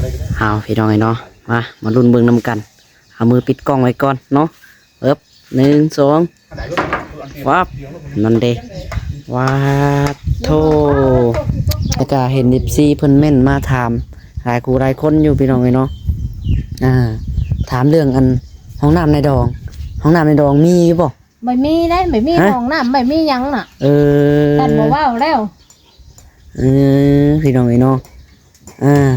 ເອົາ ພີ່ນ້ອງເອີຍເນາະ ມາ ມາລຸ້ນເບິ່ງນຳກັນ. ເອົາມືປິດກ້ອງໄວ້ກ່ອນເນາະ. ເອີບ ໜຶ່ງ ສອງ ຟັບ ນັ້ນເດ້. ວ້າໂທ້ ແລ້ວກະເຫັນເອັຟຊີເພິ່ນເມັ້ນມາຖາມຫຼາຍຄູ່ຫຼາຍຄົນຢູ່ ພີ່ນ້ອງເອີຍເນາະ. ອ່າ ຖາມເລື່ອງອັນ ຫ້ອງນ້ຳໃນດອງ ຫ້ອງນ້ຳໃນດອງມີຢູ່ບໍ່? ບໍ່ມີເດ້ ບໍ່ມີ ຮະ? ຫ້ອງນ້ຳ ບໍ່ມີຫຍັງນະ. ເອີ ທ່ານບໍ່ເວົ້າແລ້ວ. ເອີ ພີ່ນ້ອງເອີຍເນາະ ອ່າ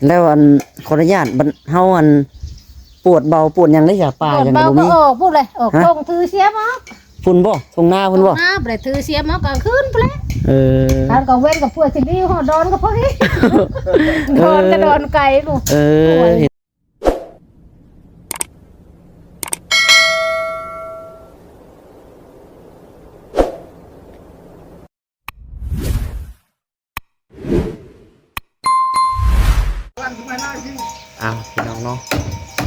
ແລ້ວອັນ ຂໍອະນຸຍາດ ບັດເຮົາອັນ ປວດເບົາປວດຫຍັງໄດ້ຈາກປ່າຫຍັງກໍບໍ່ມີ ປວດເບົາກໍອອກພຸ້ນເລີຍ ອອກ ຮະ? ທົ່ງຖືສຽມເອົາ ພຸ້ນບໍ່? ທົ່ງນາພຸ້ນບໍ່? ທົ່ງນາບໍ່ໄດ້ ຖືສຽມເອົາກາງຄືນພຸ້ນແຫຼະ. ເອີ ກາງເວັນກໍເພື່ອຊິລີ້ຮອດດອນກໍພໍດີ ເອີ ດອນກໍດອນໄກພຸ້ນ. ເອີ ໂອ້ຍ ອ້າວ ພີ່ນ້ອງເນາະ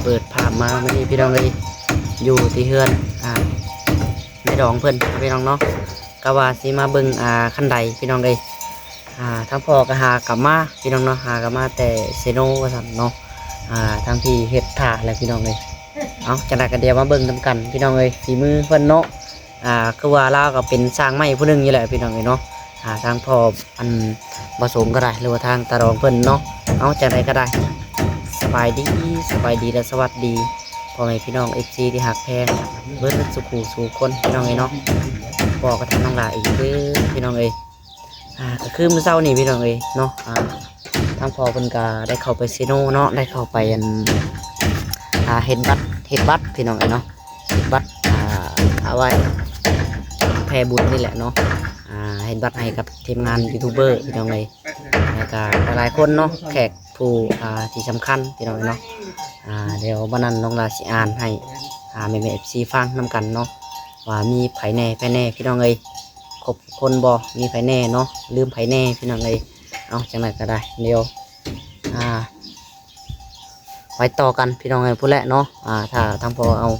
ເປີດພາບມາມື້ນີ້ ພີ່ນ້ອງເອີຍ ຢູ່ທີ່ເຮືອນ ອ່າ ແມ່ດອງເພິ່ນ ພີ່ນ້ອງເນາະ ກະວ່າຊິມາເບິ່ງ ອ່າ ຄັນໄດ ພີ່ນ້ອງເອີຍ. ອ່າ ທາງພໍ່ກໍຫາກັບມາ ພີ່ນ້ອງເນາະ ຫາກັບມາແຕ່ເຊໂນວ່າຊັ້ນເນາະ. ອ່າ ທາງພີ່ເຮັດຖ້າແລ້ວ ພີ່ນ້ອງເອີຍ. ເອົາ ຈັ່ງໃດກໍດຽວມາເບິ່ງນຳກັນ ພີ່ນ້ອງເອີຍ ຝີມືເພິ່ນເນາະ. ອ່າ ຄືວ່າລາວກໍເປັນຊ່າງໄມ້ຜູ້ໜຶ່ງຢູ່ແຫຼະ ພີ່ນ້ອງເອີຍເນາະ. ອ່າ ທາງພໍ່ອັນບໍ່ສົງກໍໄດ້ ຫຼືວ່າທາງຕາດອງເພິ່ນເນາະ. ເອົາ ຈັ່ງໃດກໍໄດ້ ສະບາຍດີ ສະບາຍດີ ແລະ ສະຫວັດດີ ພໍ່ແມ່ພີ່ນ້ອງເອັຟຊີທີ່ຮັກແພງເບິດສູ່ຄູ່ສູ່ຄົນ ພີ່ນ້ອງເອີຍເນາະ. ບອກກັບທາງນ້ອງຫຼ້າອີກເດີ ພີ່ນ້ອງເອີຍ. ອ່າ ກໍຄືມື້ເຊົ້ານີ້ ພີ່ນ້ອງເອີຍເນາະ ອ່າ ທາງພໍ່ເພິ່ນກໍໄດ້ເຂົ້າໄປເຊໂນເນາະ ໄດ້ເຂົ້າໄປອັນ ອ່າ ເຮັດບັດ ເຮັດບັດ ພີ່ນ້ອງເອີຍເນາະ ເຮັດບັດ ອ່າ ເອົາໄວ້ແຜ່ບຸນນີ້ແຫຼະເນາະ. ອ່າ ເຮັດບັດໃຫ້ກັບທີມງານຢູທູບເບີ ພີ່ນ້ອງເອີຍ ແລ້ວກໍຫຼາຍໆຄົນເນາະ ແຂກຜູ້ ອ່າ ທີ່ສຳຄັນ ພີ່ນ້ອງເອີຍເນາະ. ອ່າ ດຽວບັດນັ້ນນ້ອງຫຼ້າຊິອ່ານໃຫ້ ອ່າ ແມ່ໆເອັຟຊີຟັງນຳກັນເນາະ ວ່າມີໃຜແດ່ ໃຜແດ່ ພີ່ນ້ອງເອີຍ. ຄົບຄົນບໍ່ ມີໃຜແດ່ເນາະ ລືມໃຜແດ່ ພີ່ນ້ອງເອີຍ. ເອົາ ຈັ່ງໃດກໍໄດ້ ດຽວ ອ່າ ໄປຕໍ່ກັນ ພີ່ນ້ອງເອີຍ ພຸ້ນແຫຼະເນາະ. ອ່າ ຖ້າທາງພໍ່ເອົາ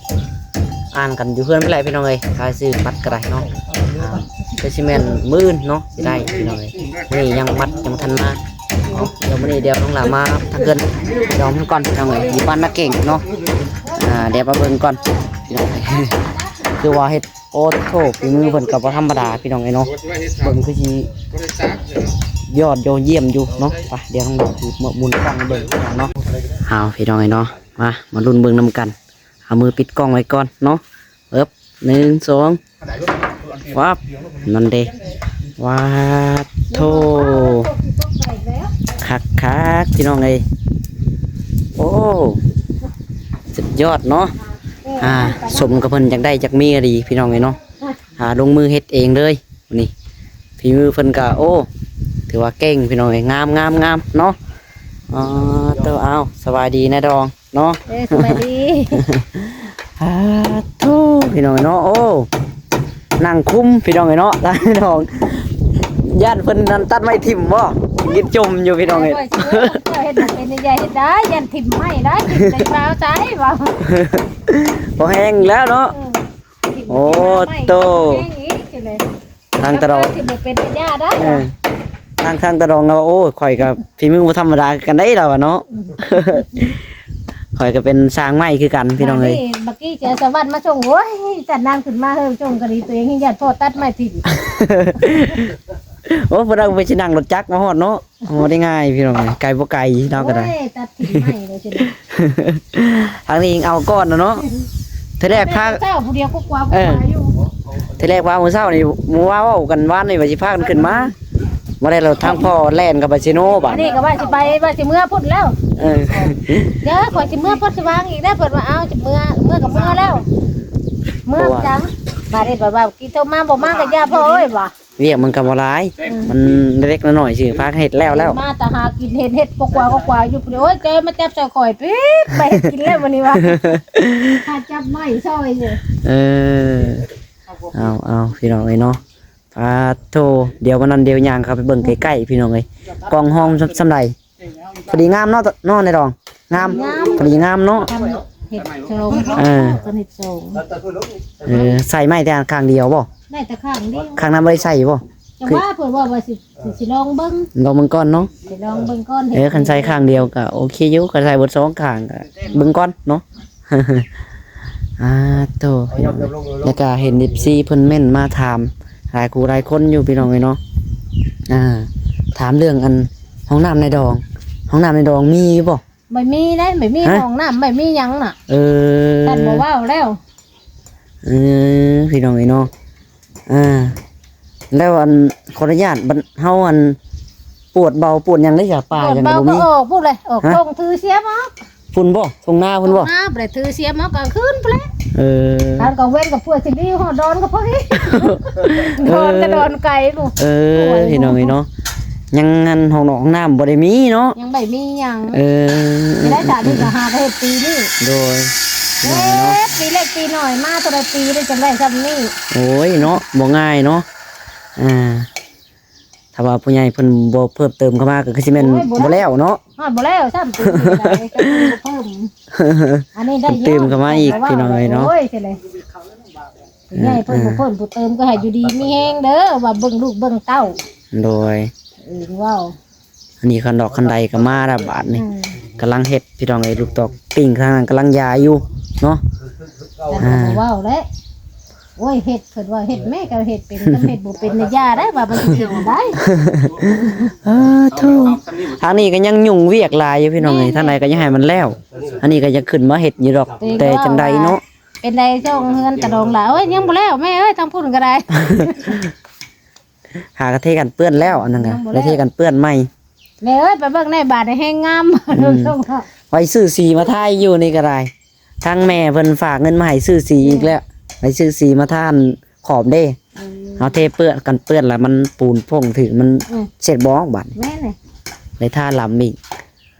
ອ່ານກັນຢູ່ເຮືອນພຸ້ນແຫຼະ ພີ່ນ້ອງເອີຍ ລາຍຊື່ບັດກໍໄດ້ເນາະ. ອ່າ ຄືຊິແມ່ນມື້ອື່ນເນາະ ຊິໄດ້ ພີ່ນ້ອງເອີຍ. ມື້ນີ້ຍັງບັດຍັງບໍ່ທັນມາ. ເອົາ ດຽວມື້ນີ້ດຽວນ້ອງຫຼ້າມາທາງເຮືອນດອງເພິ່ນກ່ອນ ພີ່ນ້ອງເອີຍ ຢູ່ບ້ານນາເກັ່ງເນາະ. ອ່າ ດຽວມາເບິ່ງກ່ອນ ພີ່ນ້ອງເອີຍ ຄືວ່າເຮັດ ໂອ້ໂທ້ ຝີມືເພິ່ນກໍບໍ່ທຳມະດາ ພີ່ນ້ອງເອີຍເນາະ. ເບິ່ງຄືຊິຍອດ ຍອດຢ້ຽມຢູ່ເນາະ. ໄປ ດຽວນ້ອງດອກຊິໝູນກ້ອງໃຫ້ເບິ່ງເນາະ. ເອົາ ພີ່ນ້ອງເອີຍເນາະ ມາ ມາລຸ້ນເບິ່ງນຳກັນ. ເອົາມືປິດກ້ອງໄວ້ກ່ອນເນາະ. ເອີບ ໜຶ່ງ ສອງ ຟັບ ນັ້ນເດ້. ວ້າໂທ້ ຄັກໆ ພີ່ນ້ອງເອີຍ ໂອ້ ສຸດຍອດເນາະ. ອ່າ ສົມກັບເພິ່ນຢາກໄດ້ຢາກມີອີ່ຫຼີ ພີ່ນ້ອງເອີຍເນາະ. ອ່າ ລົງມືເຮັດເອງເລີຍນີ້ ຝີມືເພິ່ນກໍ ໂອ້ ຖືວ່າເກັ່ງ ພີ່ນ້ອງເອີຍ. ງາມ ງາມ ງາມເນາະ. ອໍ ໂຕ ເອົາ ສະບາຍດີນາດອງເນາະ. ເອີ ສະບາຍດີ. ອ່າ ໂທ້ ພີ່ນ້ອງເອີຍເນາະ. ໂອ້ ນັ່ງຄຸມ ພີ່ນ້ອງເອີຍເນາະ ນາດອງ. ຢ້ານເພິ່ນນັ້ນຕັດໄມ້ຖິ້ມບໍ່? ກິນຈົ່ມຢູ່ ພີ່ນ້ອງເອີຍ. ຂ້ອຍຊິເມືອ ຂ້ອຍເຮັດບໍ່ເປັນ ຢ່າເຮັດໄດ້ ຢ້ານຖິ້ມໄມ້ໄດ້ ຖິ້ມໄປເອົາໃສວ່າ ບໍ່ແຮງແລ້ວເນາະ. ເອີ ໂອ້ ໄມ້ໂຕ ບໍ່ແຮງອີກ ທາງຕາດອງ ຊິບໍ່ເປັນຍາໄດ້. ເອີ ທາງ ທາງຕາດອງລາວວ່າ ໂອ້ຍ ຂ້ອຍກໍຝີມືບໍ່ທຳມະດາຄືກັນໄດ໋ ລາວວ່າເນາະ. ອືມ ຂ້ອຍກໍເປັນຊ່າງໄມ້ຄືກັນ ພີ່ນ້ອງເອີຍ. ບັດນີ້ ບັກກີ້ຊິເອົາສະຫວັນມາສົ່ງ ໂອ້ຍ ຈັດນາງຂຶ້ນມາເຮີສົ່ງກໍດີ ຕົວເອງຍັງຢ້ານພໍ່ຕັດໄມ້ຖິ້ມ. ໂອ້ ເພິ່ນເອົາໄປຊິນັ່ງລົດຈັກມາຮອດເນາະ. ໂອ້ ບໍ່ໄດ້ງ່າຍ ພີ່ນ້ອງເອີຍ ໄກບໍ່ໄກ ລາວກໍໄດ້. ໂອ້ຍ ຕັດຖິ້ມໄມ້ເລີຍຊິໄດ້ ທາງນີ້ຍັງເອົາກ່ອນນະເນາະ. ທີແລກພາ ເຊົ້າຜູ້ດຽວກໍກວ່າ ເອີ ກວ່າຢູ່ ທີແລກວ່າມື້ເຊົ້ານີ້ ມື້ວ່າເວົ້າກັນວານນີ້ວ່າຊິພາກັນຂຶ້ນມາ ບໍ່ໄດ້ແລ້ວ ທາງພໍ່ແລ່ນເຂົ້າໄປເຊໂນບາດ. ອັນນີ້ກໍວ່າຊິໄປ ວ່າຊິເມືອພຸ້ນແລ້ວ. ເອີ ດຽວຂ້ອຍຊິເມືອໂພດສະຫວ່າງອີກແລ້ວ ເພິ່ນວ່າ ເອົາ ຊິເມືອ ເມືອກໍເມືອແລ້ວ ເມືອ ເພາະວ່າ ຈັງ ບາດນີ້ ບາດວ່າ ກິນໂທມາ ບໍ່ມາກໍຢ່າ ພໍ່ເອີຍ ວ່າ ວຽກມັນກໍບໍ່ຫຼາຍ ອືມ ມັນເລັກໆນ້ອຍໆຊື່ ພາກັນເຮັດແລ້ວແລ້ວ ມາແຕ່ຫາກິນ ເຫັນເຮັດກໍກວ່າກໍກວ່າຢູ່ພຸ້ນ. ໂອ້ຍ ເຈົ້າມາຈັບຊ່ອຍຂ້ອຍ ປີດ ໄປເຮັດກິນແລ້ວມື້ນີ້ວ່າ ຫາຈັບໄມ້ຊ່ອຍຢູ່. ເອີ ເອົາໆ ພີ່ນ້ອງເອີຍເນາະ ປາດໂທ້ ດຽວວັນນັ້ນ ດຽວຍ່າງເຂົ້າໄປເບິ່ງໃກ້ໆ ພີ່ນ້ອງເອີຍ ກ້ອງຫ້ອງສ່ຳໃດ? ພໍດີງາມເນາະ ເນາະ ນາຍດອງ ງາມ ງາມ ພໍດີງາມເນາະ. ທຳເຮັດສອງ ເອີ ເພິ່ນເຮັດສອງ ເອີ ໃສ່ໄມ້ແຕ່ຂ້າງດຽວບໍ່? ໄດ້ແຕ່ຂ້າງດຽວ ຂ້າງນັ້ນບໍ່ໄດ້ໃສ່ບໍ່? ຈັ່ງວ່າເພິ່ນວ່າ ວ່າຊິ ຊິ ຊິລອງເບິ່ງ ລອງເບິ່ງກ່ອນເນາະ ຊິລອງເບິ່ງກ່ອນ. ເອີ ຄັນໃສ່ຂ້າງດຽວກໍໂອເຄຢູ່ ຄັນໃສ່ເບິດສອງຂ້າງກໍເບິ່ງກ່ອນເນາະ. ອ່າ ໂຕ ພີ່ນ້ອງເອີຍ ແລ້ວກໍເຫັນເອັຟຊີເພິ່ນເມັ້ນມາຖາມຫຼາຍຄູ່ຫຼາຍຄົນຢູ່ ພີ່ນ້ອງເອີຍເນາະ. ອ່າ ຖາມເລື່ອງອັນຫ້ອງນ້ຳໃນດອງ ຫ້ອງນ້ຳໃນດອງມີຢູ່ບໍ່? ບໍ່ມີເດ້ ບໍ່ມີຫ້ອງນ້ຳ ບໍ່ມີຫຍັງນະ. ເອີ ທ່ານບໍ່ເວົ້າແລ້ວ. ເອີ ພີ່ນ້ອງເອີຍເນາະ. ອ່າ ແລ້ວອັນ ຂໍອະນຸຍາດ ບັດເຮົາອັນ ປວດເບົາປວດຫຍັງໄດ້ຢາປາຫຍັງກໍບໍ່ມີ ອອກພຸ້ນເລີຍ ອອກທົ່ງຖືສຽມອອກ ພຸ້ນບໍ່? ທົ່ງນາພຸ້ນບໍ່? ທົ່ງນາບໍ່ໄດ້ຖືສຽມອອກກາງຄືນພຸ້ນແຫຼະ. ເອີ ກາງເວັນກໍເພື່ອຊິດີຮອດດອນກໍພໍດີ ດອນກໍດອນໄກພຸ້ນ. ເອີ ພີ່ນ້ອງເອີຍເນາະ ຍັງອັນຫ້ອງນອກຫ້ອງນ້ຳບໍ່ໄດ້ມີເນາະ ຍັງບໍ່ໄດ້ມີຫຍັງ. ເອີ ໄດ້ສານີ້ກໍຫາກໍເຮັດປີນີ້. ໂດຍ ພີ່ນ້ອງເອີຍເນາະ ເຮັດປີເລັກປີນ້ອຍມາເທົ່າໃດປີໄດ້ຈັ່ງໄດ້ຊ່ຳນີ້. ໂອ້ຍເນາະ ບໍ່ງ່າຍເນາະ. ອ່າ ຖ້າວ່າຜູ້ໃຫຍ່ເພິ່ນບໍ່ເພີ່ມເຕີມເຂົ້າມາກໍຄືຊິແມ່ນ ໂອ້ຍ ບໍ່ ບໍ່ແລ້ວເນາະ ຮອດບໍ່ແລ້ວຊ້ຳ ຕີໄດ້ກໍບໍ່ເພີ່ມ. ອັນນີ້ໄດ້ ເພີ່ມເຕີມເຂົ້າມາອີກ ພີ່ນ້ອງເອີຍເນາະ ໂອ້ຍ ຊິເລີຍ ຜູ້ໃຫຍ່ເພິ່ນ ອ່າ ບໍ່ເພີ່ມຜູ້ເຕີມກໍໃຫ້ຢູ່ດີມີແຮງເດີ ວ່າເບິ່ງລູກເບິ່ງເຕົ້າ. ໂດຍ ເອີ ເວົ້າ ອັນນີ້ຄັນດອກຄັນໃດກໍມາແລ້ວບາດນີ້. ອືມ ກຳລັງເຮັດ ພີ່ນ້ອງເອີຍ ລູກຕອກປີ້ງທາງນັ້ນກຳລັງຢາຢູ່ເນາະ. ເວົ້າແລ້ວ ໂອ້ຍ ເຮັດ ເພິ່ນວ່າເຮັດແມ່ກໍເຮັດເປັນ ຄັນເຮັດບໍ່ເປັນນະຢ່າໄດ້ ວ່າມັນຊິເປັນໄດ້. ເອີ ໂທ້ ທາງນີ້ກໍຍັງຫຍຸ້ງວຽກຫຼາຍຢູ່ ພີ່ນ້ອງເອີຍ ແມ່ນ ທາງໃດກໍຍັງໃຫ້ມັນແລ້ວ ອັນນີ້ກໍຍັງຂຶ້ນມາເຮັດຢູ່ດອກ ແຕ່ຈັ່ງໃດເນາະ ເປັນໃດຊ່ອງເຮືອນຕາດອງຫຼາ. ໂອ້ຍ ຍັງບໍ່ແລ້ວແມ່ເອີຍ ທາງພຸ້ນກໍໄດ້ ຫາກະເທກັນເປື້ອນແລ້ວ ອັນນັ້ນກໍ ຍັງບໍ່ແລ້ວ ໄດ້ເທກັນເປື້ອນໃໝ່. ແມ່ເອີຍ ໄປເບິ່ງໃນບາດແຮງງາມ ອືມ ເບິ່ງເນາະ ໄວ້ຊື້ສີມາທາຢູ່ນີ້ກໍໄດ້. ທາງແມ່ເພິ່ນຝາກເງິນມາໃຫ້ຊື້ສີອີກແລ້ວ ໄປຊື້ສີມາທາຂອບເດ້. ເອີ ເຮົາເທເປື້ອນກັນເປື້ອນແລ້ວມັນປູນພົ່ງຖືກ ມັນ ອືມ ເຊັດບໍ່ອອກບາດນີ້. ແມ່ນເລີຍ ໄດ້ທາລຳອີກ.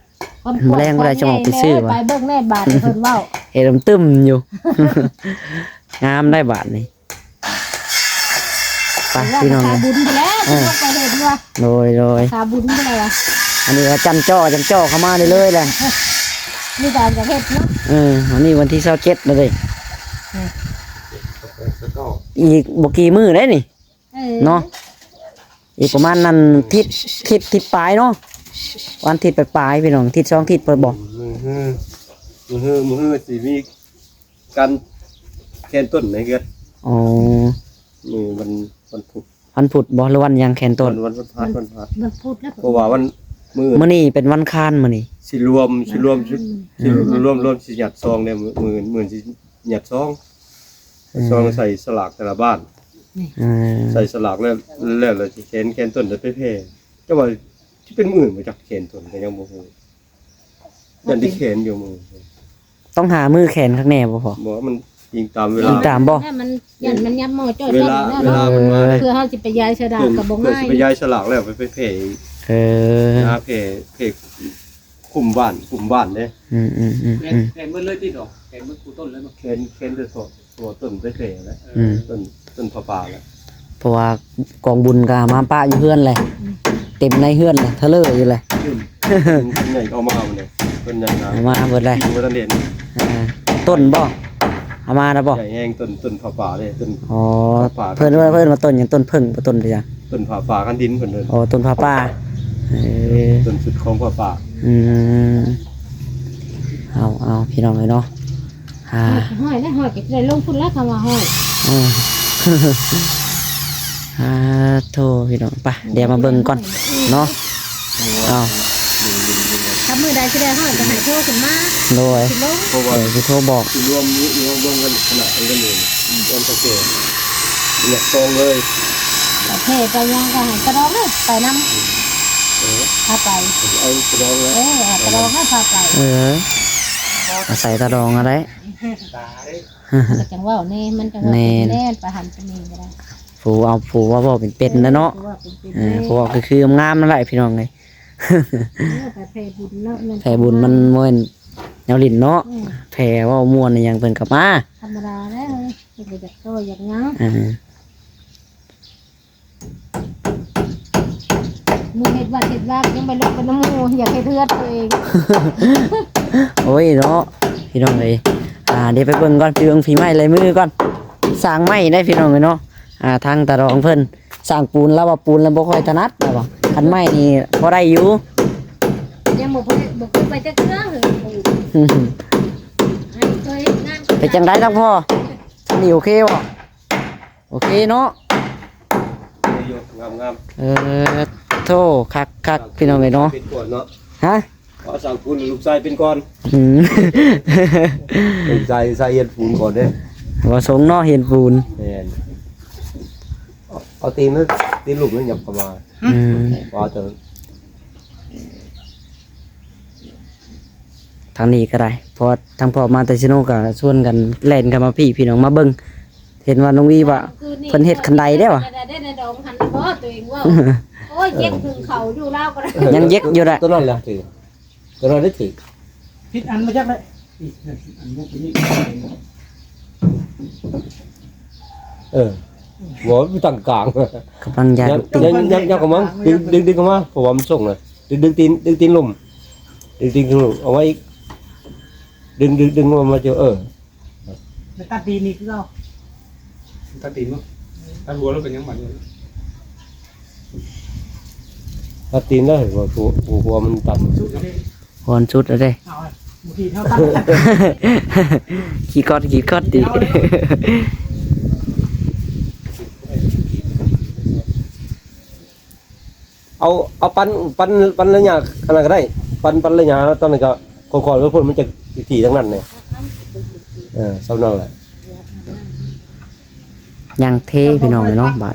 ມື້ແລງບໍ່ໄດ້ຈະອອກໄປຊື້ວ່າ ໄປເບິ່ງແນ່ບາດນີ້ເພິ່ນເວົ້າ ເຮັດຕຶ້ມຢູ່ ງາມໄດ໋ບາດນີ້. ໄປພີ່ນ້ອງ ສາບຸນພຸ້ນແຫຼະ ເອີ ໄປເຮັດຢູ່ວ່າ ໂດຍ ໂດຍ ສາບຸນພຸ້ນແຫຼະ. ອັນນີ້ກໍຈັນຈໍ້ ຈັນຈໍ້ເຂົ້າມາເລື້ອຍໆແຫຼະ ມີແຕ່ຢາກເຮັດເນາະ. ເອີ ອັນນີ້ວັນທີຊາວເຈັດແລ້ວເດ້ ອືມ ອີກບໍ່ກີ່ມື້ເດ້ນີ້ ເອີ ເນາະ ອີກປະມານນັ້ນທິດ ທິດ ທິດປາຍເນາະ ວັນທິດປາຍໆ ພີ່ນ້ອງ ທິດສອງທິດເພິ່ນບອກ ມື້ຮື ມື້ຮື ມື້ຮືຊິມີ ການແຂນຕົ້ນໃນເຮືອນ. ອໍ ມື້ວັນ ວັນພຸດ ວັນພຸດບໍ່ ຫຼືວັນຫຍັງແຂນຕົ້ນ? ວັນ ວັນພະຫັດ ວັນພະຫັດ ວັນພຸດແລ້ວ ເພາະວ່າວັນ ມື້ ມື້ນີ້ເປັນວັນຄານ ມື້ນີ້ ຊິລວມ ຊິລວມ ຊິ ອືມ ຊິລວມ ລວມຊິຍັດຊອງເດ້ ມື້ ມື້ ມື້ຊິຍັດຊອງ ອືມ ຊອງໃສ່ສະຫຼາກແຕ່ລະບ້ານ ນີ້ ອືມ ໃສ່ສະຫຼາກແລ້ວ ແລ້ວ ແລ້ວຊິແຂນ ແຂນຕົ້ນໄດ້ໄປແຜ່ ແຕ່ວ່າຊິເປັນມື້ອື່ນບໍ່ຈັກ ແຂນຕົ້ນກໍຍັງບໍ່ຮູ້. ຢ້ານໄດ້ແຂນຢູ່ມື້ ຕ້ອງຫາມື້ແຂນຄັກແນ່ບໍ່ພໍ່? ບໍ່ ມັນອີງຕາມເວລາ ອີງຕາມບໍ່? ມັນຢ້ານມັນຍາມໝໍ້ຈ້ອຍ ເວລາ ເວລາມັນມາ ເພື່ອເຮົາຊິໄປຢາຍສະຫຼາກກໍບໍ່ງ່າຍ ເພື່ອຊິໄປຢາຍສະຫຼາກແລ້ວໄປ ໄປແຜ່ອີກ ເອີ ຫາແຜ່ ແຜ່ຄຸ້ມບ້ານ ຄຸ້ມບ້ານເດ້. ອືມໆໆໆ ແຂນ ແຂນໝົດເລີຍຕິດດອກ ແຂນໝົດຄູ່ຕົ້ນເລີຍບໍ່? ແຂນ ແຂນແຕ່ສອງ ຕົວຕົ້ນໄປແຜ່ແລ້ວ ອືມ ຕົ້ນ ຕົ້ນຜ້າປ່າແລ້ວ ເພາະວ່າກອງບຸນກໍເອົາມາປະຢູ່ເຮືອນແຫຼະ ອືມ ເຕັມໃນເຮືອນແຫຼະ ທະເລີຢູ່ແຫຼະ ອືມ ເພິ່ນໃຫຍ່ເອົາມາໝົດເລີຍ ເພິ່ນໃຫຍ່ນະ ເອົາມາເບິດເລີຍ ຢູ່ບໍ່ທັນເຫັນ ອ່າ ຕົ້ນບໍ່? ເອົາມາແລ້ວບໍ່? ໃຫຍ່ແຮງ ຕົ້ນ ຕົ້ນຜ້າປ່າເດ້ ຕົ້ນ ອໍ ຜ້າປ່າ ເພິ່ນວ່າ ເພິ່ນວ່າຕົ້ນຫຍັງ? ຕົ້ນເຜິ້ງບໍ່? ຕົ້ນຫຍັງ? ຕົ້ນຜ້າປ່າຄັນດິນເພິ່ນເອີ້ນ ອໍ ຕົ້ນຜ້າປ່າ ເອີ ຕົ້ນສຸດຂອງຜ້າປ່າ ອືມ ເອົາ ເອົາ ພີ່ນ້ອງເອີຍເນາະ ອ່າ ຫ້ອຍ ໄດ້ຫ້ອຍກໍຈະໄດ້ລົງພຸ້ນແລ້ວ ຄຳວ່າຫ້ອຍ ເອີ ອ່າ ໂທ ພີ່ນ້ອງ ໄປ ດຽວມາເບິ່ງກ່ອນເນາະ ເອົາ ຖ້າມື້ໃດຊິໄດ້ຮ້ອຍກໍໃຫ້ໂທຂຶ້ນມາ ໂດຍ ຊິລົງ ເພາະວ່າ ໂດຍ ຊິໂທບອກ ຊິລວມ ລວມ ລວມກັນຂະໜາດເງິນເອງ ອືມ ລວມເທົ່າແກ່ ແຍກຊອງເລີຍ ປະເພດໄປຫຍັງກໍໃຫ້ຕາດອງເດີ ໄປນຳ ເອີ ພາໄປ ເອົາຕາດອງເລີຍ ເອີ ເອົາຕາດອງໃຫ້ພາໄປ ເອີ ອາໄສຕາດອງຫັ້ນແຫຼະ ກໍຈັ່ງເວົ້າແນ່ ມັນຈັ່ງວ່າ ແມ່ນ ເປັນແນ່ ໄປຫັ້ນໄປນີ້ກໍໄດ້ ຜູ້ເວົ້າ ຜູ້ເວົ້າເປັນໆແຫຼະເນາະ ເອີ ຜູ້ເວົ້າຄືໆງາມໆນັ້ນແຫຼະ ພີ່ນ້ອງເອີຍ ເອີ ໄປແຜ່ບຸນເນາະ ແມ່ນ ແຜ່ບຸນມັນບໍ່ແມ່ນແນວຫຼິ້ນເນາະ ອືມ ແຜ່ເວົ້າມ່ວນອີ່ຫຍັງເພິ່ນກໍມາ ທຳມະດາເດ້ ເພິ່ນກໍຢາກໂຕ້ຢາກຫຍັງ ເອີ ໝູ່ເຮັດວັດເຮັດວາກໍຍັງໄປລົງໄປນຳໝູ່ ຢາກເຮັດເຮືອນຕົວເອງ ໂອ້ຍເນາະ ພີ່ນ້ອງເອີຍ ອ່າ ດຽວໄປເບິ່ງກ່ອນ ໄປເບິ່ງຝີໄມ້ລາຍມືກ່ອນ ສ້າງໄມ້ໄດ້ ພີ່ນ້ອງເອີຍເນາະ ອ່າ ທາງຕາດອງເພິ່ນ ສ້າງປູນ ລາວວ່າປູນລາວບໍ່ຄ່ອຍຖະໜັດ ລາວວ່າ ຄັນໄມ້ນີ້ພໍໄດ້ຢູ່. ຍັງບໍ່ເຄີຍ ບໍ່ເຄີຍໄປຈັກເທື່ອເຮີຍປູນ ໃຫ້ເຄີຍເຮັດງານ. ເປັນຈັ່ງໃດທາງພໍ່ ອັນນີ້ໂອເຄບໍ່? ໂອເຄເນາະ ງາມໆ. ເອີ ໂທ້ ຄັກໆ ພີ່ນ້ອງເອີຍເນາະ. ເປັນກ່ອນເນາະ ຮະ? ເອົາສາວຄູນ ລູກຊາຍເປັນກ່ອນ. ອືມ ລູກຊາຍ ຊາຍຮຽນປູນກ່ອນເດ້. ບໍ່ສົງເນາະ ຮຽນປູນ. ແມ່ນ ເອົາຕີນ ຕີນລູກມັນຫຍັບເຂົ້າມາ. ອືມ ວ່າແຕ່ທາງນີ້ກໍໄດ້ ເພາະວ່າທາງພໍ່ມາແຕ່ເຊໂນກໍຊວນກັນແລ່ນເຂົ້າມາພີ້ ພີ່ນ້ອງມາເບິ່ງ. ເຫັນວ່ານ້ອງວີວ່າເພິ່ນເຮັດຄັນໄດແລ້ວ ເດ້ໃນດອງຫັ້ນບໍ່ ຕົວເອງເວົ້າ. ໂອ້ຍ ເຢັກຫຶງເຂົາຢູ່ລາວກໍໄດ້ ຍັງເຢັກຢູ່ແຫຼະ. ຕົວນັ້ນແຫຼະຖືກ ຕົວນັ້ນໄດ້ຖືກ ຜິດອັນມາຈັກແຫຼະ. ເອີ ບໍ່ຕັ້ງກາງ ກຳລັງຢາກ ຍັງ ຍັງ ຍັງເຂົ້າມາ ດຶງ ດຶງ ດຶງເຂົ້າມາ ເພາະວ່າມັນສົ່ງນະ ດຶງ ດຶງຕີນ ດຶງຕີນລົງ ດຶງຕີນລົງ ເອົາໄວ້ອີກ ດຶງ ດຶງ ດຶງອອກມາເຈົ້າ. ເອີ ແລ້ວຕັດຕີນນີ້ຄືເກົ່າ ຕັດຕີນບໍ່ ຕັດຫົວແລ້ວເປັນຫຍັງບາດນີ້? ຕັດຕີນໄດ້ ຫົວ ຫົວ ຫົວມັນຕັນ ສຸດແລ້ວເດ້ ຫົວມັນສຸດແລ້ວເດ້. ເອົາ ບາງທີເຮົາຕັດ ຂີ້ຄອດ ຂີ້ຄອດຕິ ເອົາເດ້ ເອົາ ເອົາປັນ ປັນ ປັນໄລຍະອັນນັ້ນກໍໄດ້ ປັນ ປັນໄລຍະຕອນນັ້ນກໍຄ່ອຍໆ ເພາະມັນຈະຖີ່ທັງນັ້ນແຫຼະ. ເອີ ສ່ຳນັ້ນແຫຼະ ຍັງເທພີ່ນ້ອງເອີຍເນາະ ບາດ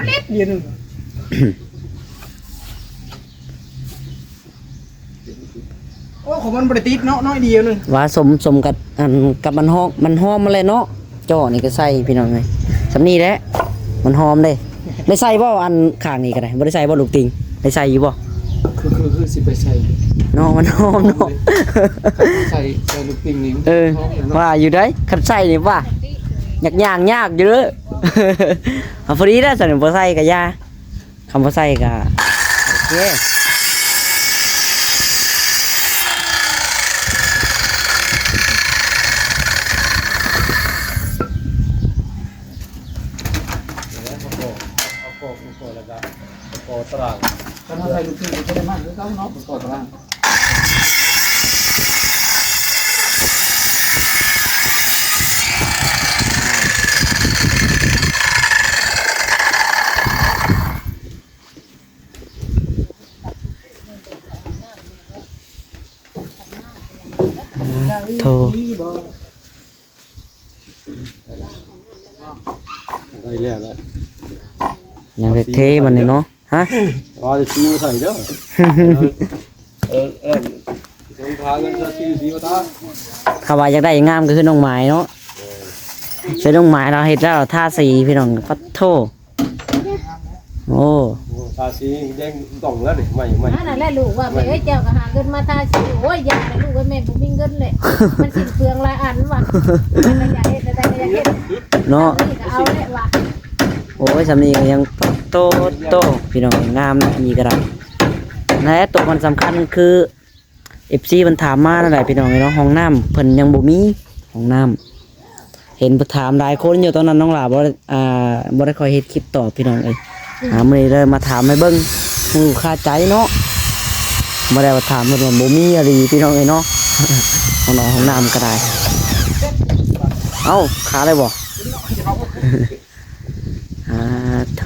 ໂອ້ ຂອງມັນບໍ່ໄດ້ຕິດເນາະ ນ້ອຍດຽວໜຶ່ງ ວ່າສົມ ສົມກັບ ອັນ ກັບມັນຫອມ ມັນຫອມມາແລ້ວເນາະ. ຈໍນີ້ກໍໃສ່ພີ່ນ້ອງເອີຍ ສ່ຳນີ້ແຫຼະ ມັນຫອມເດ້. ໄດ້ໃສ່ບໍ່ ອັນຂ້າງນີ້ກໍໄດ້ ບໍ່ໄດ້ໃສ່ບໍ່ ລູກຕິ່ງ ໄດ້ໃສ່ຢູ່ບໍ່? ຄື ຄື ຄືຊິໄປໃສ່ເນາະ ມັນຫອມເນາະ ໃສ່ ໃສ່ລູກຕິ່ງນີ້ ເອີ ຫອມເນາະ ວ່າຢູ່ໃດ໋ ຄັນໃສ່ນີ້ວ່າ ຍາກ ຍ່າງຍາກຢູ່ເດີ. ເອົາ ພໍດີແລ້ວຊັ້ນ ບໍ່ໃສ່ກໍຢ່າ ຄຳວ່າໃສ່ກະໂອເຄ. ໂທ ໄດ້ແລ້ວລະ ຍັງເລັກເທບັດນີ້ເນາະ. ຮະ ວ່າຊິຊື້ມາໃສ່ເດີ. ເອີ ເອີ ເອີ ເອົາເງິນຊື້ ຊື້ມາທາ. ຖ້າວ່າຢາກໄດ້ງາມກໍຄືນ້ອງໝາຍເນາະ ເອີ ຄືນ້ອງໝາຍລາວເຮັດແລ້ວ ລາວທາສີພີ່ນ້ອງ ປະໂທ. ໂອ້ ໂອ້ ທາສີແດງຕ່ອງແລ້ວນີ້ ໃໝ່ໆ. ນັ້ນແຫຼະລູກວ່າ ແມ່ເອີຍ ເຈົ້າກໍຫາເງິນມາທາສີ. ໂອ້ຍ ຢ່າແຫຼະລູກເອີຍ ແມ່ບໍ່ມີເງິນແຫຼະ ມັນສິ້ນເປືອງຫຼາຍອັນວ່າ ມັນກໍຢາກເຮັດ ແຕ່ກໍຢາກເຮັດເນາະ ນີ້ກໍເອົາແຫຼະວ່າ. ໂອ້ຍ ສ່ຳນີ້ກໍຍັງ ໂຕໂຕ ພີ່ນ້ອງ ງາມເນາະ ອັນນີ້ກໍໄດ້. ແລະ ໂຕມັນສຳຄັນຄື ເອັຟຊີ ເພິ່ນຖາມມານັ້ນແຫຼະພີ່ນ້ອງເອີຍເນາະ ຫ້ອງນ້ຳເພິ່ນຍັງບໍ່ມີ ຫ້ອງນ້ຳ ເຫັນເພິ່ນຖາມຫຼາຍຄົນຢູ່. ຕອນນັ້ນນ້ອງຫຼ້າບໍ່ ອ່າ ບໍ່ໄດ້ຄ່ອຍເຮັດຄລິບຕອບພີ່ນ້ອງເອີຍ. ອ່າ ມື້ນີ້ເລີຍມາຖາມໃຫ້ເບິ່ງ ຮູ້ຄາໃຈເນາະ ບໍ່ໄດ້ວ່າຖາມເພິ່ນວ່າບໍ່ມີອີ່ຫຼີພີ່ນ້ອງເອີຍເນາະ. ຫ້ອງນ້ຳ ຫ້ອງນ້ຳກໍໄດ້ ເອົ້າ ຂາໄດ້ບໍ່? ອາໂທ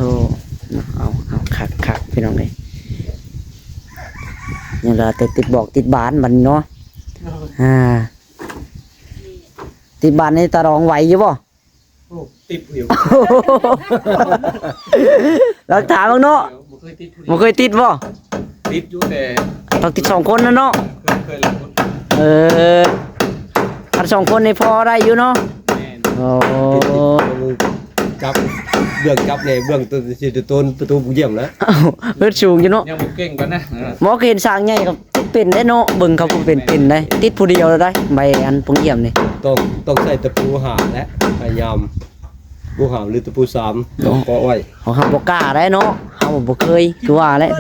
ເນາະ ເອົາ ເອົາ ຄັກໆ ພີ່ນ້ອງເອີຍ. ຍັງເຫຼືອແຕ່ຕິດບອກຕິດບານບັດນີ້ເນາະ. ເອີ ອາ ຕິດບານນີ້ຕາດອງໄຫວຢູ່ບໍ່? ໂອ້ ຕິດຜູ້ດຽວ ລອງຖາມເບິ່ງເນາະ. ບໍ່ເຄີຍຕິດຜູ້ດຽວ ບໍ່ເຄີຍຕິດບໍ່? ຕິດຢູ່ແຕ່ຕ້ອງຕິດສອງຄົນນະເນາະ. ເຄີຍ ເຄີຍຫຼາຍຄົນ. ເອີ ຄັນສອງຄົນນີ້ພໍໄດ້ຢູ່ເນາະ. ແມ່ນ. ໂອ້ ຈັບ ເບື້ອງຈັບແດ່ ເບື້ອງໂຕ ຊິໂຕນປະຕູປຸງຢ້ຽມນະ. ເຮີດສູງຢູ່ເນາະ ຍັງບໍ່ເກັ່ງປານນັ້ນ. ໝໍກໍເຫັນສ້າງໃຫຍ່ກໍເປັນໄດ້ເນາະ ເບິ່ງເຂົາເປັນ ເປັນໄດ້ ຕິດຜູ້ດຽວໄດ້ ໃບອັນປົງຢ້ຽມນີ້. ຕ້ອງ ຕ້ອງໃຊ້ຕະປູຫ້າແຫຼະ ພະຍາຍາມ ຕະປູຫ້າ ຫຼື ຕະປູສາມ ຕ້ອງເກາະໄວ້. ເຮົາບໍ່ກ້າໄດ້ເນາະ ເຮົາບໍ່ເຄີຍ ຄືວ່າແຫຼະ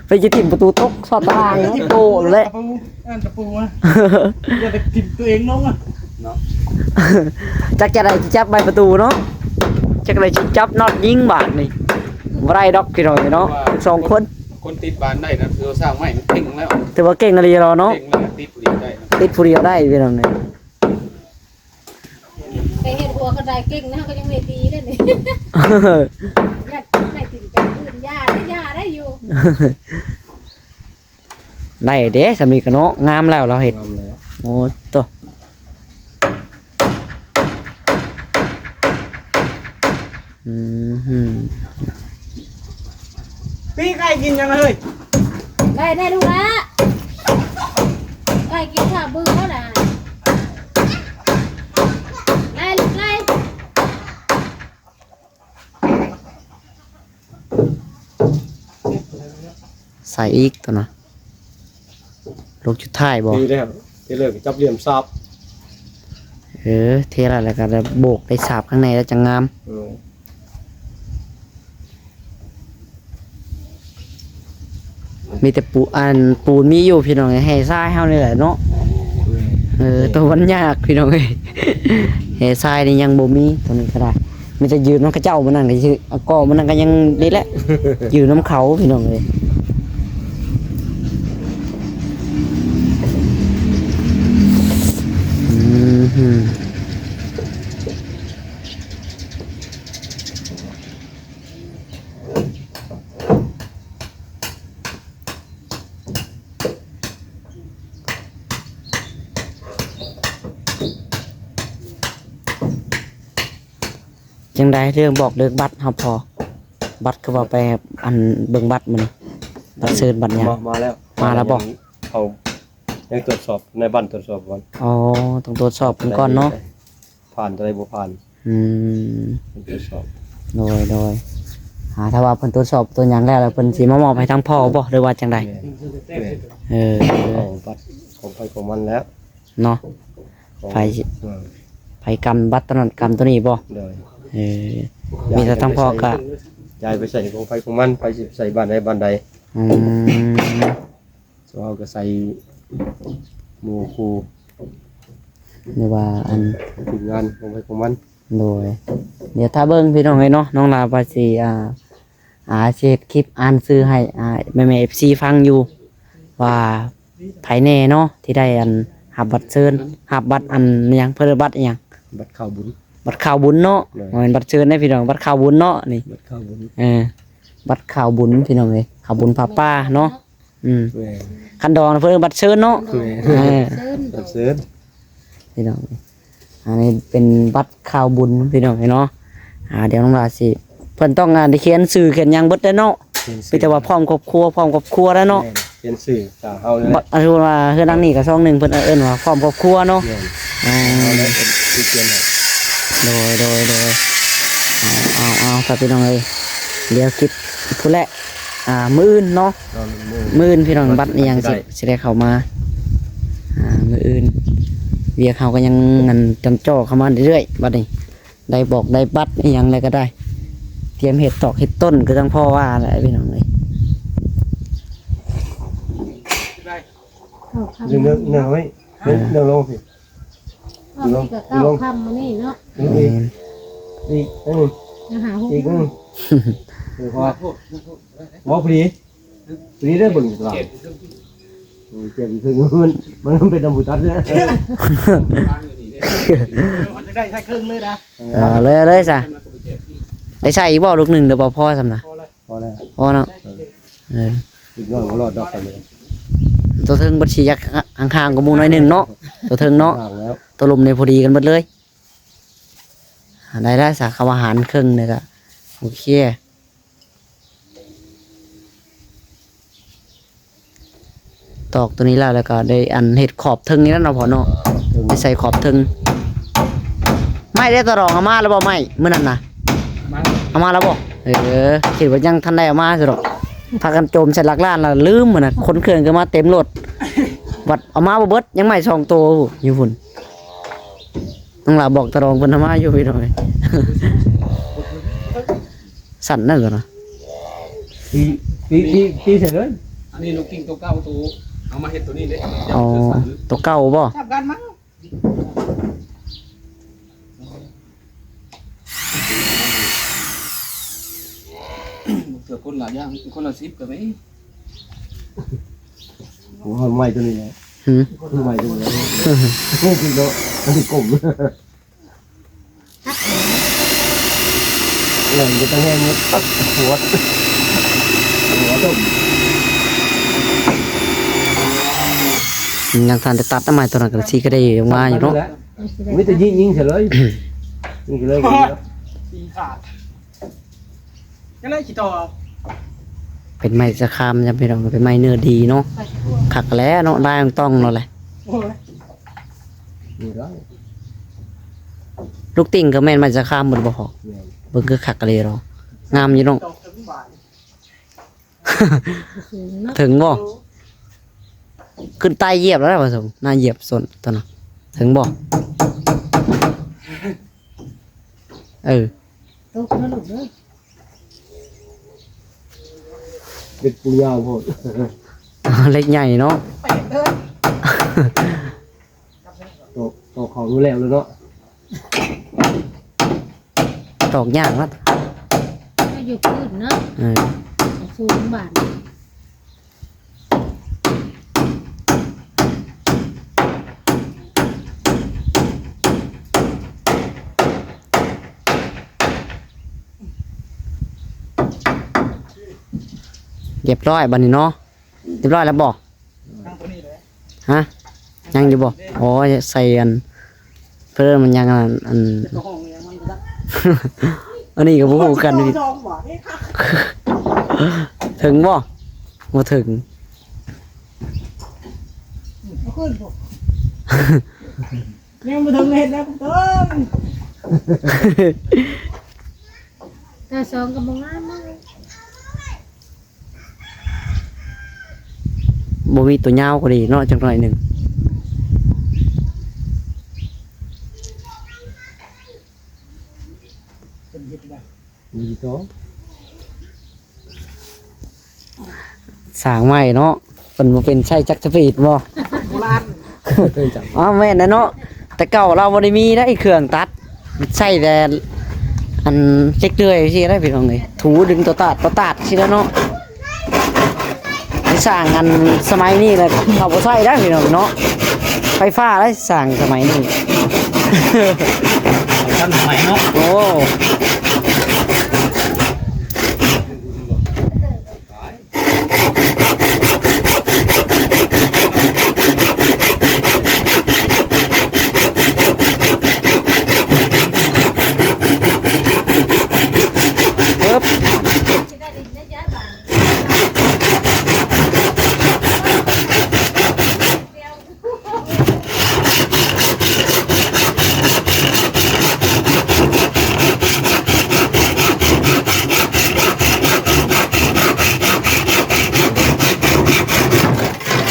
ໄປຈະຖິ້ມປະຕູຕົກຊອດຕາລາງ ໂຕແຫຼະ. ຕະປູ ອັນຕະປູອະ ຢ່າໄປຖິ້ມຕົວເອງລົງອະເນາະ. ຈັກຈະໄດ້ຈັບໃບປະຕູເນາະ ຈັກໄດ້ຈັບນັອດຍິງບາດນີ້. ບໍ່ໄດ້ດອກພີ່ນ້ອງເອີຍເນາະ ສອງຄົນ ຄົນຕິດບານໄດ້ນະ ຖືວ່າຊ່າງໄມ້ມັນເກັ່ງແລ້ວ ຖືວ່າເກັ່ງອີ່ຫຼີແລ້ວເນາະ ເກັ່ງແລ້ວ ຕິດຜູ້ດຽວໄດ້ນະ ຕິດຜູ້ດຽວໄດ້ພີ່ນ້ອງເອີຍ ໄປເຮັດຫົວກະໄດ້ເກັ່ງນະ ເຮົາກະຍັງໄດ້ຕີເດ້ນີ້ ຢາກໄດ້ຕີນແປດພື້ນ ຢ່າໄດ້ ຢ່າໄດ້ຢູ່ ໄດ້ເດ້ ສ່ຳນີ້ກະເນາະ ງາມແລ້ວລາວເຮັດ ງາມແລ້ວ ໂອ້ໂຕ ອືມ ປີ້ງໄກ່ກິນຫຍັງເຮີ້ຍ ໄກ່ແນ່ລູກຫຼ້າ ໄກ່ກິນຂ້າວບຶ້ງແລ້ວນະ ໄລ່ລູກໄລ່. ໃສ່ອີກໂຕນະ ລູກສຸດທ້າຍບໍ່ ເທແລ້ວ ເທແລ້ວກະຈັບຫຼ່ຽມສາບ ເອີ ເທແລ້ວ ແລ້ວກະໂບກໄດ້ສາບຂ້າງໃນແລ້ວຈັ່ງງາມ ເອີ ມີແຕ່ປູ ອັນ ປູນມີຢູ່ພີ່ນ້ອງເອີຍ ແຮ່ຊາຍເຮົານີ້ແຫຼະເນາະ ເອີ ໂຕມັນຍາກພີ່ນ້ອງເອີຍ ແຮ່ຊາຍນີ້ຍັງບໍ່ມີ ໂຕນີ້ກະໄດ້ ມີແຕ່ຢືມນຳເຂົາເຈົ້າມື້ນັ້ນກະຊິ ເອົາກໍມື້ນັ້ນກະຍັງນີ້ແຫຼະ ຢືມນຳເຂົາພີ່ນ້ອງເອີຍ ອືມ. ຈັ່ງໃດເລື່ອງບອກເລີກບັດເຮົາພໍ ບັດຄືວ່າໄປ ອັນ ເບິ່ງບັດມື້ນີ້ ບັດເຊີນບັດຫຍັງ ມາ ມາແລ້ວ ມາແລ້ວບໍ່ ເຂົາຍັງຕວດສອບ ໃນບ້ານຕວດສອບກ່ອນ ອໍ ຕ້ອງຕວດສອບເພິ່ນກ່ອນເນາະ ຜ່ານໂຕໃດບໍ່ຜ່ານ ອືມ ເພິ່ນຕວດສອບ ໂດຍ ໂດຍ ອ່າ ຖ້າວ່າເພິ່ນຕວດສອບໂຕຫຍັງແລ້ວ ແລ້ວເພິ່ນຊິມາມອບໃຫ້ທາງພໍ່ບໍ່ ຫຼືວ່າຈັ່ງໃດ ແມ່ນ ແມ່ນ ເອີ ເອົາບັດຂອງໃຜຂອງມັນແລ້ວເນາະ ຂອງ ໃຜ ເອີ ໃຜກຳບັດໂຕນັ້ນກຳໂຕນີ້ບໍ່ ໂດຍ ເອີ ມີແຕ່ທາງພໍ່ກະ ຍ້າຍໄປໃສ່ຂອງໃຜຂອງມັນ ໃຜຊິໃສ່ບ້ານໃດບ້ານໃດ ອືມ. ສ່ວນເຮົາກະໃສ່ໝູ່ຄູ່ ຫຼືວ່າອັນ ທີມງານຂອງໃຜຂອງມັນ ໂດຍ ດຽວຖ້າເບິ່ງພີ່ນ້ອງເອີຍເນາະ ນ້ອງລາວ່າຊິ ອ່າ ອ່າ ຊິເຮັດຄລິບອ່ານຊື່ໃຫ້ ອ່າ ແມ່ໆ ເອັຟຊີ ຟັງຢູ່ ວ່າໃຜແນ່ເນາະ ທີ່ໄດ້ອັນ ຮັບບັດເຊີນ ຮັບບັດອັນຫຍັງ ເພິ່ນເອີ້ນບັດອີ່ຫຍັງ ບັດຂ່າວບຸນ ບັດຂ່າວບຸນເນາະ ໂດຍ ບໍ່ແມ່ນບັດເຊີນເດ້ພີ່ນ້ອງ ບັດຂ່າວບຸນເນາະນີ້ ບັດຂ່າວບຸນ ເອີ ບັດຂ່າວບຸນພີ່ນ້ອງເອີຍ ຂ່າວບຸນຜ້າປ່າເນາະ. ອືມ ແມ່ນ ຄັນດອງເພິ່ນບັດເຊີນເນາະ ແມ່ນ ເອີ ເຊີນ ບັດເຊີນ ພີ່ນ້ອງ ອັນນີ້ເປັນບັດຂ່າວບຸນພີ່ນ້ອງເນາະ ອ່າ ດຽວນ້ອງລາຊິ ເພິ່ນຕ້ອງ ອ່າ ໄດ້ຂຽນຊື່ຂຽນຫຍັງເບິດເດ້ເນາະ ມີແຕ່ວ່າພ້ອມຄອບຄົວ ພ້ອມຄອບຄົວໄດ້ເນາະ ແມ່ນ ຂຽນຊື່ຕາມເຮົາເລີຍ ບັດ ອັນວ່າເຮືອນຫຼັງນີ້ກະຊ່ອງໜຶ່ງເພິ່ນເອີ້ນວ່າພ້ອມຄອບຄົວເນາະ ແມ່ນ ເອີ ເຮົາແລ້ວເພິ່ນຊິຂຽນໃຫ້ ໂດຍ ໂດຍ ໂດຍ ເອົາ ເອົາ ເອົາ ພີ່ນ້ອງເອີຍ ດຽວຄລິບພຸ້ນແຫຼະ ອ່າ ມື້ອື່ນເນາະ ມື້ອື່ນພີ່ນ້ອງ ບັດອີ່ຫຍັງຊິ ຊິໄດ້ເຂົ້າມາ ອ່າ ມື້ອື່ນ ວຽກເຮົາກະຍັງ ອັນ ຈຳເຈາະເຂົ້າມາເລື້ອຍໆ ບັດນີ້ ໄດ້ບອກໄດ້ບັດອີ່ຫຍັງແລ້ວກະໄດ້ ຕຽມເຮັດຕອກເຮັດຕົ້ນ ຄືທາງພໍ່ວ່າແຫຼະພີ່ນ້ອງເອີຍ ເລື່ອງ ເລື່ອງ ເລື່ອງເອົາໄວ້ ເລື່ອງ ເລື່ອງລົງພີ້ ເອົາພີ້ກະເກົ້າຄ່ຳມື້ນີ້ເນາະ ອີກ ອີກ ເອີ ອີກ ເອີ ພໍ ພໍດີ ນີ້ໄດ້ເບິ່ງຕະຫຼາດ ເອີ ເຈັບເຄິ່ງ ມັນ ມັນເປັນນຳຜູ້ຕັດເລີຍ ມັນໄດ້ໃຊ້ເຄິ່ງເລີຍນະ ເອີ ເລີຍ ເລີຍຊະ ໄດ້ໃຊ້ອີກບໍ່ ລູກໜຶ່ງ ຫຼືບໍ່ພໍຊ່ຳນະ ພໍແລ້ວ ພໍເນາະ ເອີ ເອີ ອີກໜ້ອຍບໍ່ລອດດອກ ໂຕເທິງບັດຊິຢາກຫ່າງໆກວ່າໝູ່ໜ້ອຍໜຶ່ງເນາະ ໂຕເທິງເນາະ ໂຕລຸ່ມນີ້ພໍດີກັນເບິດເລີຍ ໄດ້ ໄດ້ຊະ ຄຳວ່າຫານເຄິ່ງນີ້ກະໂອເຄ. ຕອກໂຕນີ້ແລ້ວ ແລ້ວກະໄດ້ອັນເຮັດຂອບເທິງນີ້ແຫຼະເນາະພໍ່ເນາະ ໄດ້ໃສ່ຂອບເທິງ ໄມ້ໄດ້ຕະຫຼອງເອົາມາແລ້ວບໍ່ ໄມ້ມື້ນັ້ນນະ ເອົາມາແລ້ວບໍ່ ເອີ ຄິດວ່າຍັງທັນໄດ້ເອົາມາຊະດອກ ພາກັນໂຈມໃສ່ຫຼັກລ້ານແລ້ວລືມຫັ້ນນະ ຂົນເຄື່ອງຂຶ້ນມາເຕັມລົດ ບັດເອົາມາບໍ່ເບິດ ຍັງໄມ້ສອງໂຕຢູ່ພຸ້ນ ນ້ອງຫຼ້າບອກຕາຫຼອງເພິ່ນເອົາມາຢູ່ພີ່ນ້ອງເອີຍ ສັ່ນນັ້ນລະນະ ຕີ ຕີ ຕີ ຕີໃສ່ເລີຍ ອັນນີ້ລູກກິ່ງໂຕເກົ່າ ໂຕເອົາມາເຮັດໂຕນີ້ເດ້ ອໍ ໂຕເກົ່າບໍ່? ຈັບກັນມາ. ຢ່າງຄົນລະສິບກໍມີ. ໂອ້ ໄມ້ຕົວນີ້ແຫຼະ. ຫືມ? ຄືໄມ້ຕົວນີ້ແຫຼະ. ໂອ້ ຄືເນາະ ອັນນີ້ກົມ. ແຫຼະ ມັນກໍຕ້ອງແຮງ ປັດ ປວດ ປວດ. ຍັງທັນໄດ້ຕັດ ໄມ້ຕົວນັ້ນກໍຊິກະເດອອກມາຢູ່ເນາະ. ມີແຕ່ຍິງ ຍິງໃສ່ເລີຍ ຍິງໃສ່ເລີຍ. ຕີຂາດ. ຈັ່ງໃດຊິຕໍ່ເອົາ. ເປັນໄມ້ຊະຄາມຈ້ະພີ່ນ້ອງ ເປັນໄມ້ເນື້ອດີເນາະ. ຄັກແລ້ວເນາະ ລາຍມັນຕ້ອງເນາະແຫຼະ. ໂອ້ຍ ລູກຕິ່ງກໍແມ່ນໄມ້ຊະຄາມໝົດບໍ່? ແມ່ນ. ເບິ່ງຄືຄັກອີ່ຫຼີເນາະ ງາມຢູ່ເນາະ. ສູງເນາະ. ເຖິງບໍ່? ຂຶ້ນໄຕ່ຢຽບແລ້ວວ່າ ສູງ ໜ້າຢຽບສົ້ນຕົວນັ້ນ. ເຖິງບໍ່? ເອີ ຕົກນະລູກເດີ. ເຫຼັກປູຍາວໂພດ. ເຫຼັກໃຫຍ່ເນາະ. ຕອກ ຕອກເຂົ້າຢູ່ແລ້ວເນາະ. ຕອກຍາກເນາະ. ກໍຢູ່ພື້ນເນາະ. ເອີ ສູງບາດ. ຮຽບຮ້ອຍບາດນີ້ເນາະ. ຮຽບຮ້ອຍແລ້ວບໍ່? ຮະ? ຍັງຢູ່ບໍ່? ອໍ ໃສ່ອັນ ເພິ່ນມັນຍັງອັນ ອັນ ອັນນີ້ກໍບໍ່ຮູ້ກັນ. ເຖິງບໍ່? ບໍ່ເຖິງ. ຍັງບໍ່ເຖິງເຮັດແລ້ວເຖິງ. ຕາສອງກໍບໍ່ງາມເນາະ. ບໍ່ມີຕົວຍາວກໍດີເນາະ ຈັກໜ້ອຍໜຶ່ງ. ເພິ່ນເຮັດໄດ້ ມີຕໍ່ ສ້າງໃໝ່ເນາະ. ເພິ່ນບໍ່ເປັນໃຊ້ຈັກສະປີດບໍ່? ໂບລານ. ອ້າວ ແມ່ນແຫຼະເນາະ. ແຕ່ເກົ່າລາວບໍ່ໄດ້ມີໄດ໋ເຄື່ອງຕັດ. ໃຊ້ແຕ່ອັນເຈັກເລື່ອຍຊີ້ນະພີ່ນ້ອງເອີຍ ຖູດຶງຕົວຕາດ ຕົວຕາດຊີ້ນະເນາະ. ໄປສ້າງອັນສະໄໝນີ້ລະເຂົາບໍ່ໃຊ້ໄດ໋ພີ່ນ້ອງເນາະ. ໄຟຟ້າໄດ໋ສ້າງສະໄໝນີ້ ທັນສະໄໝເນາະ. ໂອ້.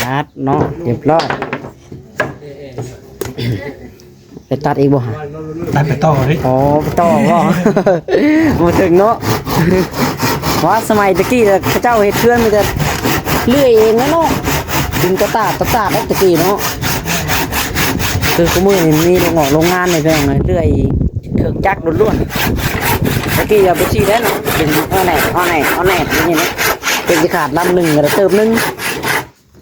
ຕັດເນາະ ຮຽບຮ້ອຍ. ໄປຕັດອີກບໍ່ຫະ? ຕັດໄປຕໍ່ເດ້. ອໍ ໄປຕໍ່ບໍ່? ບໍ່ເຖິງເນາະ. ວ່າສະໄໝຕະກີ້ລະ ເຂົາເຈົ້າເຮັດເຮືອນມີແຕ່ເລື່ອຍເອງນະເນາະ. ດິນຕະຕາດຕະຕາດແລ້ວຕະກີ້ເນາະ. ຄືຄູ່ມື້ນີ້ມີໂຮງງອກໂຮງງານໃນແບບນັ້ນ ເລື່ອຍເຄື່ອງຈັກລ້ວນໆ. ຕະກີ້ເອົາໄປຊີ້ແລ້ວເນາະ ເປັນເອົາແໜກ ເອົາແໜກ ເອົາແໜກ ນີ້ນະ. ເປັນຊິຂາດລຳໜຶ່ງກໍໄດ້ເຕີບໜຶ່ງ.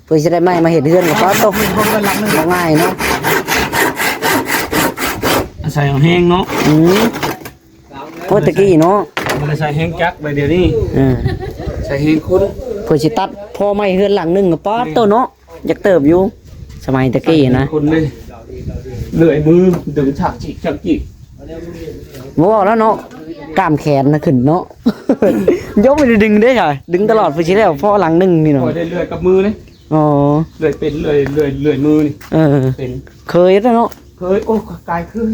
ເພື່ອຊິໄດ້ໄມ້ມາເຮັດເຮືອນກໍປາໂຕ ບໍ່ງ່າຍເນາະ. ອາໄສເອົາແຮງເນາະ. ອືມ ໂອ້ ແຕ່ກີ້ເນາະ ບໍ່ໄດ້ໃຊ້ແຮງຈັກແບບດຽວນີ້. ເອີ ໃຊ້ແຮງຄົນ. ເພື່ອຊິຕັດພໍໄມ້ເຮືອນຫຼັງໜຶ່ງກໍປາໂຕເນາະ ຢາກເຕີບຢູ່ ສະໄໝແຕ່ກີ້ນະ. ຄົນເດ້ ເລື່ອຍມືດຶງສາກຈີກສາກຈີກ. ບໍ່ເວົ້າແລ້ວເນາະ ກ້າມແຂນນະຂຶ້ນເນາະ. ຍົກໄປດຶງເດ້ ດຶງຕະຫຼອດ ເພື່ອຊິແລ້ວພໍຫຼັງໜຶ່ງນີ້ເນາະ. ຂ້ອຍໄດ້ເລື່ອຍກັບມືເດ້. ອໍ ເລື່ອຍເປັນ ເລື່ອຍ ເລື່ອຍ ເລື່ອຍມືນີ້. ເອີ ເປັນ ເຄີຍແລ້ວເນາະ. ເຄີຍ ໂອ້ ກາຍເຄີຍ.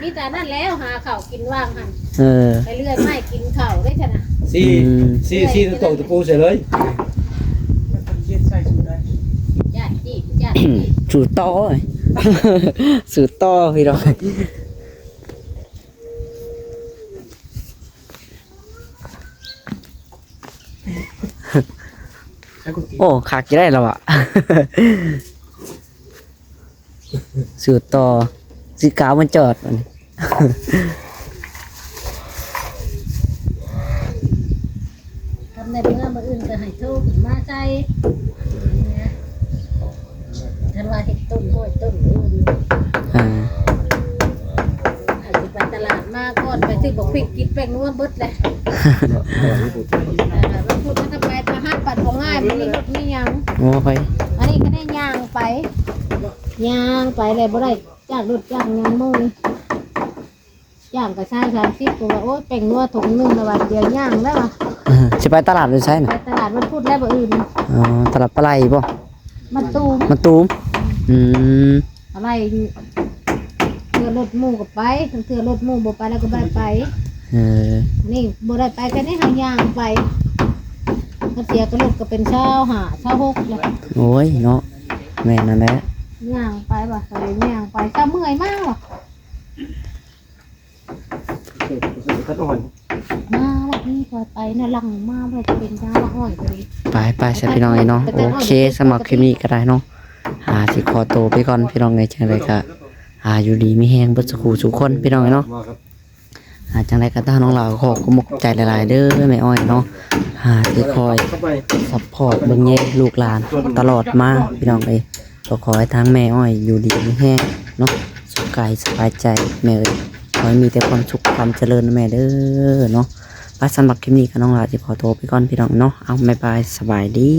ມີແຕ່ນັ້ນແລ້ວ ຫາເຂົ້າກິນວ່າງຫັ້ນ. ເອີ ໄປເລື່ອຍໄມ້ກິນເຂົ້າໄດ້ຊັ້ນນະ. ຊີ້ ອືມ ຊີ້ ຊີ້ຕົວໂຕຕະປູໃສ່ເລີຍ. ຢ້ານຈີບ ຢ້ານຈີບ. ສູດຕໍ່ ສູດຕໍ່ພີ່ນ້ອງ. ໂອ້ ຄັກຢູ່ໄດ໋ລາວອະ. ສູ້ຕໍ່ ຊິກ້າວມັນຈອດ ອັນນີ້ ທຳໃນ ງົວເບິດແຫຼະ ເອີ ວັນພຸດມັນກໍໄປ ປະຫັດບັດບໍ່ງ່າຍ ມັນມີລົດມີຫຍັງ ໂອ້ຍ ອັນນີ້ກໍໄດ້ຍ່າງໄປ ຍ່າງໄປແລ້ວບໍ່ໄດ້ຈ້າງລົດຈ້າງຫຍັງມື້ນີ້ ຈ້າງກໍຊາວສາມສິບ ກໍວ່າ ໂອ້ຍ ແປ້ງນົວຖົງໜຶ່ງ ລະວ່າດຽວຍ່າງແລ້ວວ່າ ເອີ ຊິໄປຕະຫຼາດຢູ່ໃສນະ? ໄປຕະຫຼາດວັນພຸດແລ້ວ ມື້ອື່ນ ອໍ ຕະຫຼາດປາໄຫຼບໍ່? ມາຕູມ ມາຕູມ ອືມ ອືມ ປາໄຫຼ ເທື່ອລົດໝູ່ກໍໄປ ເທື່ອລົດໝູ່ບໍ່ໄປແລ້ວກໍບໍ່ໄດ້ໄປ ເອີ ນີ້ບໍ່ໄດ້ໄປ ກໍນີ້ຫາຍ່າງໄປ ກໍເສຍ ກໍລົດກໍເປັນຊາວຫ້າ ຊາວຫົກແລ້ວ ໂອ້ຍເນາະ ແມ່ນນັ້ນແຫຼະ ຍ່າງໄປວ່າ ກໍເລີຍຍ່າງໄປ ຊາວເມື່ອຍມາວ່າ ມາລະນີ້ ຂ້ອຍໄປນະ ຫຼັງມາວ່າຈະເປັນຍາລະອ້ອຍກໍດີ ໄປໆ ຊະພີ່ນ້ອງເອີຍເນາະ ໂອເຄ ສຳລັບຄລິບນີ້ກໍໄດ້ເນາະ ອ່າ ຊິຂໍໂຕໄປກ່ອນພີ່ນ້ອງເອີຍ ຈັ່ງໃດກໍ ອ່າ ຢູ່ດີມີແຮງເບິດສູ່ຄູ່ສູ່ຄົນພີ່ນ້ອງເອີຍເນາະ ອ່າ ຈັ່ງໃດກໍທາງນ້ອງລາວກໍຂໍຂອບອົກຂອບໃຈຫຼາຍໆເດີແມ່ອ້ອຍເນາະ ອ່າ ທີ່ຄອຍຊັບພອດເບິ່ງແຍງລູກຫຼານຕະຫຼອດມາພີ່ນ້ອງເອີຍ ກໍຂໍໃຫ້ທາງແມ່ອ້ອຍຢູ່ດີມີແຮງເນາະ ສຸກກາຍສະບາຍໃຈແມ່ເອີຍ ຂໍໃຫ້ມີແຕ່ຄວາມສຸກຄວາມຈະເລີນນະແມ່ເດີເນາະ ໄປ ສຳລັບຄລິບນີ້ກໍນ້ອງລາວຊິຂໍໂຕໄປກ່ອນພີ່ນ້ອງເນາະ ເອົາ ບາຍບາຍ ສະບາຍດີ.